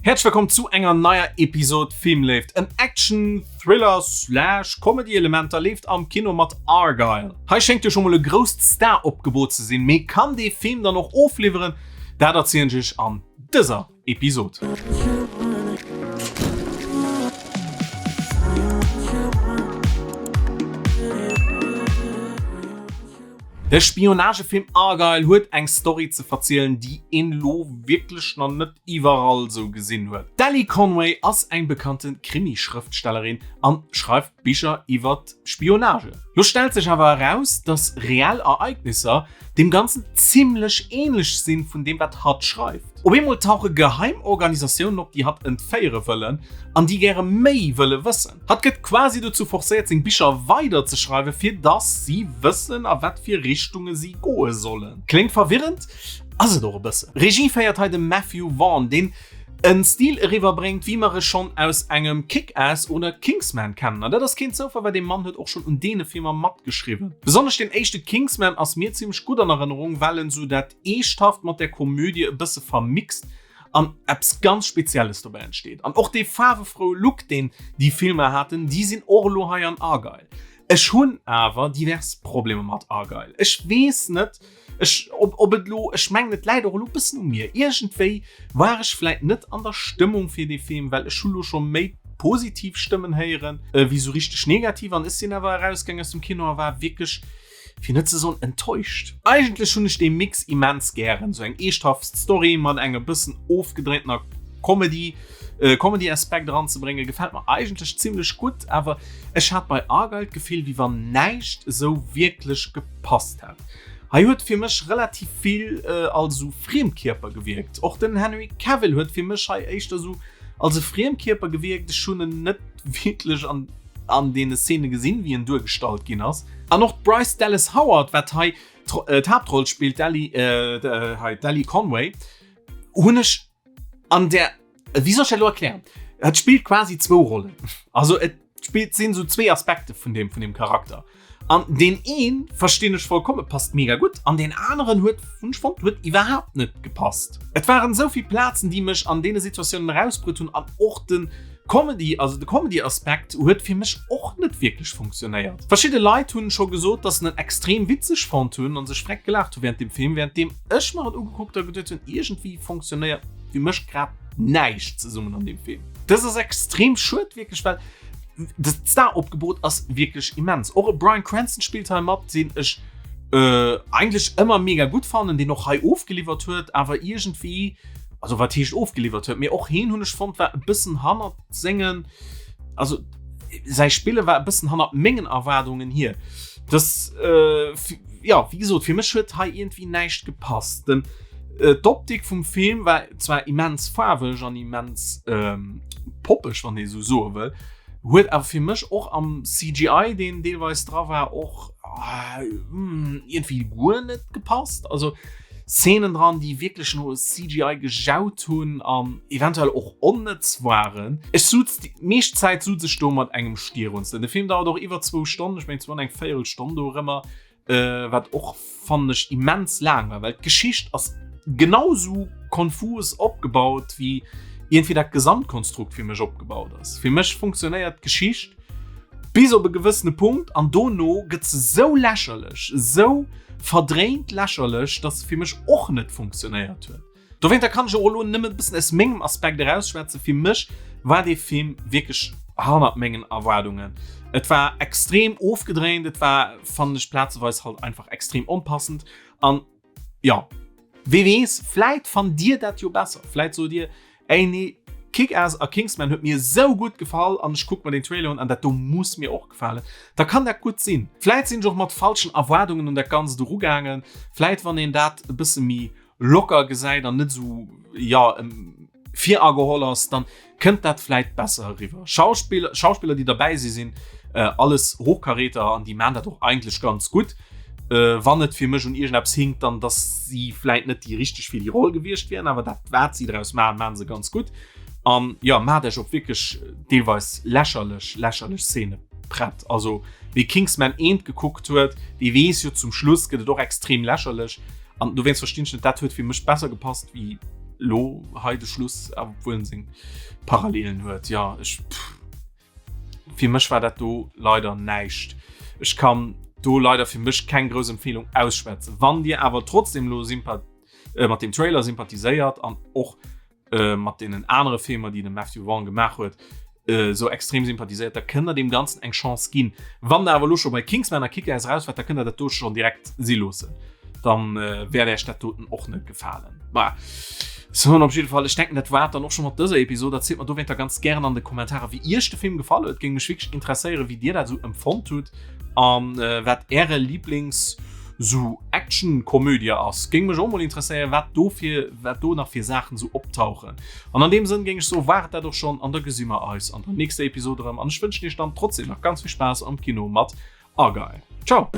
Häerzlech wëllkomm zu enger neier Episode Filmléift. En Action, Thriller slash Comedy Elementer leeft am Kino mat Argylle. Hei schéngt jo scho mol e grousst Star-Opgebot ze sinn, mee kann dee Film dann och ofliwweren? Dat erzielen ech iech an dëser Episod. De Spionagefilm Argylle huet eng Story ze verzielen, déi een lo wierklech nach net iwwerall sou gesinn huet. D'Ellie Conway ass eng bekannte Krimi-Schrëftstellerin an schreift Bicher iwwert Spionage. Lo stellt sech awer eraus, dass reell Ereignisser deem Ganzen zimmlech ähnlech sinn vun deem wat hatt schreift. Op eemol tauche geheim Organisatiounen op, déi hatt entféiere wëllen an déi gäre méi wëlle wëssen. Hatt gëtt quasi dozou forcéiert seng Bicher weider ze schreiwen, fir dass si wëssen a wat fir Richtunge si goe sollen. Kléngt verwirrend, ass et och e bëssen. Regie féiert hei de Matthew Vaughn, deen en Stil eriwwer bréngt, wéi mer e schonn aus engem Kick-Ass oder Kingsman kennen. An dat ass keen Zoufall, well dee Mann huet och schonn un deene Filmer matgeschriwwen. Besonnesch deen éischte Kingsman ass mir zimmlech gutt an Erënnerung, well en sou dat Eeschthaft mat der Komödie e bësse vermixt an eppes ganz Spezielles dobäi entsteet. An och dee faarwefroue Look, deen déi Filmer haten, déi sinn och elo hei an Argylle. Ech hunn awer divers Problemer mat Argylle. Ech weess net, ech, ob, ob et elo, ech mengen, et läit och elo e bëssen u mir. Iergendwéi war ech vläit net an der Stëmmung fir dee Film, well ech hu lo scho méi positiv Stëmmen héieren, wéi sou richteg negativ. An ech sinn awer erausgaang aus dem Kino a war wierklech fir net ze soen enttäuscht. Eigentlech hunn ech dee Mix immens gären, sou eng eeschthaft Story mat engem bëssen ofgedréintener Comedy, Comedy Aspekt eranzebréngen, gefält mer eigentlech zimmlech gutt, awer ech hat bei Argylle d'Gefill wéi wann näischt esou wierklech gepasst hätt. Hei huet fir mech relativ vill als esou Friemkierper gewierkt. Och den Henry Cavill huet fir mech hei éischter esou als e Friemkierper gewierkt, ech hunn en net wierklech an an deene Szene gesinn, wéi en duergestallt ginn ass. An och d'Bryce Dallas Howard, wat hei d'Haaptroll spillt, d'Ellie, hei d'Ellie Conway, hunn ech an der, wéi soll ech dat elo erklären? Et spillt quasi zwou Rollen. Also et spillt, sinn esou zwee Aspekte vun deem, vun deem Charakter. An deen een verstinn ech vollkommen, passt mega gutt, an deen aneren huet, hunn ech fonnt, huet iwwerhaapt net gepasst. Et waren esou vill Plazen, déi mech an deene Situatiounen erausbruet hunn an och de Comedy, also de Comedy-Aspekt huet fir mech och net wierklech funktionéiert. Verschidde Leit hunn scho gesot, dass se en extrem witzeg fonnt hunn an sech freck gelaacht hu während dem Film, während deem ech mer en ugekuckt a geduet hunn, iergendwéi funktionéiert fir mech grad näischt zesummen an deem Film. Dës ass extrem schued wierklech, well D'Star-Opgebot ass wierklech immens. Och e Bryan Cranston spillt hei mat, deen ech eigentlech ëmmer mega gutt fannen, deen och hei ofgeliwwert huet, awer iergendwéi, also wat heescht ofgeliwwert huet, mee och heen hunn ech fonnt war e bëssen hannert sengen, also säi Spille war e bëssen hannert mengen Erwaardungen hier. Dass, jo, wéi gesot, fir mech huet hei iergendwéi näischt gepasst. Den D'Optik vum Film war zwar immens faarweg an immens poppeg, wann ee sou soe wëll, huet awer fir mech och am CGI, deen deelweis dra war, och iergendwéi guer net gepasst. Also Szenen dran, déi wierklech no CGI gejaut hunn an eventuell och onnëtz waren. Ech suz déi meescht Zäit suz ech do mat engem Stirrunzelen. De Film dauert och iwwer zwou Stonnen, ech mengen zwou an eng véierel Stonn dorëmmer. Wat och, fannen ech, immens laang war, well d'Geschicht ass genau sou konfus opgebaut, wéi iergendwéi dat Gesamtkonstrukt fir mech opgebaut ass. Fir mech funktionéiert d'Geschicht bis op e gewëssene Punkt an dono gëtt se sou lächerlech, sou verdréint lächerlech, dass se fir mech och net funktionéiert huet. Dowéinter kann ech och elo nëmmen e bëssen aus mengem Aspekt erausschwätzen. Fir mech war dee Film wierklech hannert mengen Erwaardungen. Et war extrem ofgedréint, et war, fannen ech, plazeweis halt einfach extrem onpassend. An jo, wee weess, vläit fannt dir dat jo besser. Vläit sot dir, Ey nee, Kick-Ass a Kingsman huet mir esou gutt gefall an ech kuck mer den Trailer un an dat do muss mir och gefalen. Da kann dat gutt sinn. Vläit sinn ech och mat falschen Erwaardungen un dat Ganzt erugaangen. Vläit wann een dat e bësse méi locker gesäit an net esou jo virageholl ass, dann kënnt dat vläit besser eriwwer. Schauspiller, Schauspiller déi derbäi si sinn alles Hochkaräter an déi maan dat och eigentlech ganz gutt. Wann et fir mech un iergendeppes hinkt, dann dass si vläit net déi richteg fir déi Roll gewiescht wieren, awer dat wat si draus maachen, maachen se ganz gutt. An jo, maacht Iech op wierklech deelweis lächerlech, lächerlech Szene prett. Also wee Kingsman 1 gekuckt huet, dee weess jo, zum Schluss gëtt et och extrem lächerlech. An dowéinst verstinn ech net, dat huet fir mech besser gepasst wéi. Lo hei de Schluss, obwuel en seng Parallelen huet. Ja, ech fir mech war dat do leider näischt. Ech kann do leider fir mech keng grouss Empfehlung ausschwätzen. Wann dir awer trotzdem lo Sympa äh, mat dem Trailer sympathiséiert an och äh, mat deenen anere Filmer, déi de Matthew Vaughn gemaach huet, äh, sou extrem sympathiséiert, da kënnt der deem Ganzen eng Chance ginn. Wann der awer lo scho bei Kingsman a Kick-Ass raus waart, da kënnt der dat do schon direkt si loossen. Dann äh, wäert Iech dat doten och net gefalen. Bah. So, op jidde Fall, ech denken, dat war dann och schon mat dëser Episode. Erzielt mer dowéinter ganz gären an de Kommentarer, wéi Iech de Film gefall huet. Géing mech wierklech interesséieren, wéi Dir dat sou empfonnt hutt an äh, wat Äre Lieblings sou Action-Komödie ass. Géing mech och mol interesséieren, wat do fir, wat do nach fir Saachen sou optauchen. An an deem Sënn géing ech soen, war et dat och schonn an da gesi mer eis an der nächster Episode erëm an ech wënschen iech dann trotzdem nach ganz vill Spaass am Kino mat Argylle. Ciao!